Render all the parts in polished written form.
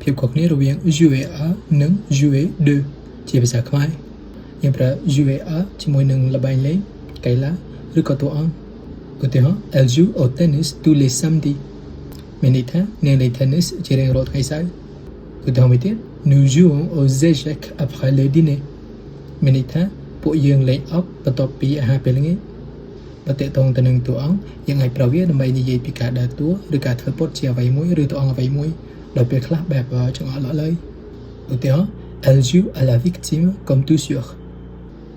ភាពខុសគ្នារវាង jouer à និង jouer de ជាភាសាខ្មែរយើងប្រើ jouer à ជាមួយនឹងល្បែងលេងកីឡាឬក៏តួអង្គឧទាហរណ៍ Elle joue au tennis tous les samedis. មានន័យថានាងលេង tennis ជារៀងរាល់ថ្ងៃសៅរ៍ឧទាហរណ៍មួយទៀត Nous jouons aux échecs après le dîner. មានន័យថាពួកយើងលេងអុកបន្ទាប់ពីអាហារពេលល្ងាចបើទាក់ទងទៅនឹងតួអង្គយើងអាចប្រើវាដើម្បីនិយាយពីការដើរតួឬការធ្វើពុតជាអ្វីមួយឬតួអង្គអ្វីមួយដោយពេលខ្លះបែបចង្អុលលក់ឡើយឧទាហរណ៍ Elle joue à la victime comme toujours.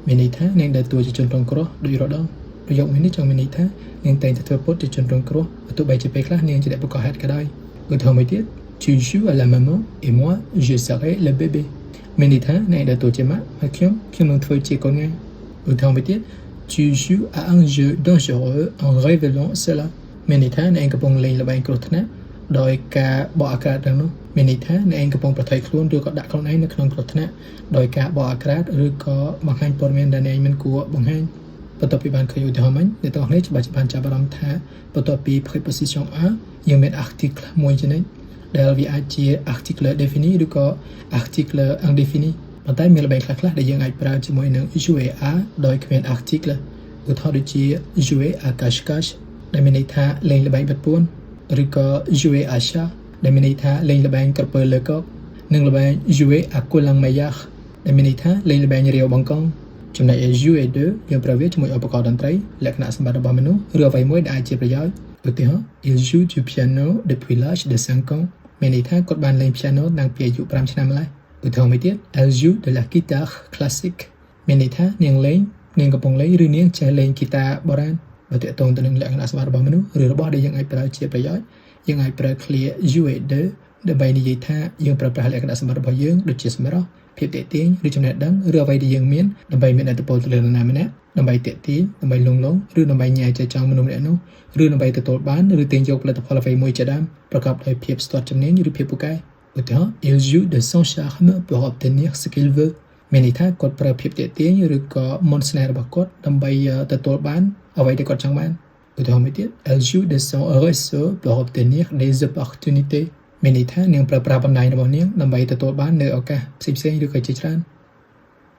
មានន័យថានាងដើរតួជាជនរងគ្រោះដូចរាល់ដងប្រយោគមួយនេះចង់មានន័យថានាងតែងតែធ្វើពុតជាជនរងគ្រោះបើទោះបីជាពេលខ្លះនាងជាអ្នកបង្កហេតុក៏ដោយឧទាហរណ៍មួយទៀត Tu joues à la maman et moi, je serai le bébé. មានន័យថាអ្នកដើរតួជាម៉ាក់ហើយខ្ញុំខ្ញុំនឹងធ្វើជាកូនង៉ែឧទាហរណ៍មួយទៀត Tu joues à un jeu dangereux en révélant cela. មានន័យថាអ្នកឯងកំពុងលេងល្បែងគ្រោះថ្នាក់ដោយការបកអាក្រាតទាំងនោះមានន័យថាអ្នកឯងកំពុងប្រថុយខ្លួនឬក៏ដាក់ខ្លួនឯងនៅក្នុងគ្រោះថ្នាក់ដោយការបកអាក្រាតឬក៏បង្ហាញព័ត៌មានដែលអ្នកឯងមិនគួរបង្ហាញបន្ទាប់ពីបានឃើញឧទាហរណ៍មិញអ្នកទាំងអស់គ្នាច្បាស់ជាបានចាប់អារម្មណ៍ថាបន្ទាប់ពី préposition à យើងមាន article មួយចំណុចដែលវាអាចជា article défini ឬក៏ article indéfini ប៉ុន្តែមានល្បែងខ្លះៗដែលយើងអាចប្រើជាមួយនឹង jouer à ដោយគ្មាន article ឧទាហរណ៍ដូចជា jouer à cache-cache ដែលមានន័យថាលេងល្បែងបិទពួនឬក៏ jouer à chat ដែលមានន័យថាលេងល្បែងក្រពើលើកកនិងល្បែង jouer à Colin-Maillard ដែលមានន័យថាលេងល្បែងរាវបង្កងចំណែកឯ jouer de យើងប្រើវាជាមួយឧបករណ៍តន្ត្រីលក្ខណៈសម្បត្តិរបស់មនុស្សឬអ្វីមួយដែលអាចជាប្រយោជន៍ឧទាហរណ៍ Il joue du piano depuis l'âge de 5 ans. មានន័យថាគាត់បានលេង piano តាំងពីអាយុ5ឆ្នាំម្ល៉េះឧទាហរណ៍មួយទៀត Elle joue de la guitare classique. មានន័យថានាងលេងនាងកំពុងលេងឬនាងចេះលេងហ្គីតាបុរាណបើទាក់ទងទៅនឹងលក្ខណៈសម្បត្តិរបស់មនុស្សឬរបស់ដែលយើងអាចប្រើជាប្រយោជន៍យើងអាចប្រើឃ្លា jouer de ដើម្បីនិយាយថាយើងប្រើប្រាស់លក្ខណៈសម្បត្តិរបស់យើងដូចជាសម្រស់ភាពទាក់ទាញឬចំណេះដឹងឬអ្វីដែលយើងមានដើម្បីមានឥទ្ធិពលទៅលើនរណាម្នាក់ដើម្បីទាក់ទាញដើម្បីលងលងឬដើម្បីញ៉ែចែចង់មនុស្សម្នាក់នោះឬដើម្បីទទួលបានឬទាញយកផលិតផលអ្វីមួយជាដើមប្រកបដោយភាពស្ទាត់ជំនាញឬភាពពូកែឧទាហរណ៍ Il joue de son charme pour obtenir ce qu'il veut. មានន័យថាគាត់ប្រើភាពទាក់ទាញឬក៏មន្តស្នេហ៍របស់គាត់ដើម្បីទទួលបានអ្វីដែលគាត់ចង់បានឧទាហរណ៍មួយទៀត Elle joue de son réseau pour obtenir des opportunités. មានន័យថានាងប្រើប្រាស់បណ្ដាញរបស់នាងដើម្បីទទួលបាននូវឱកាសផ្សេងៗឬក៏ជាច្រើន។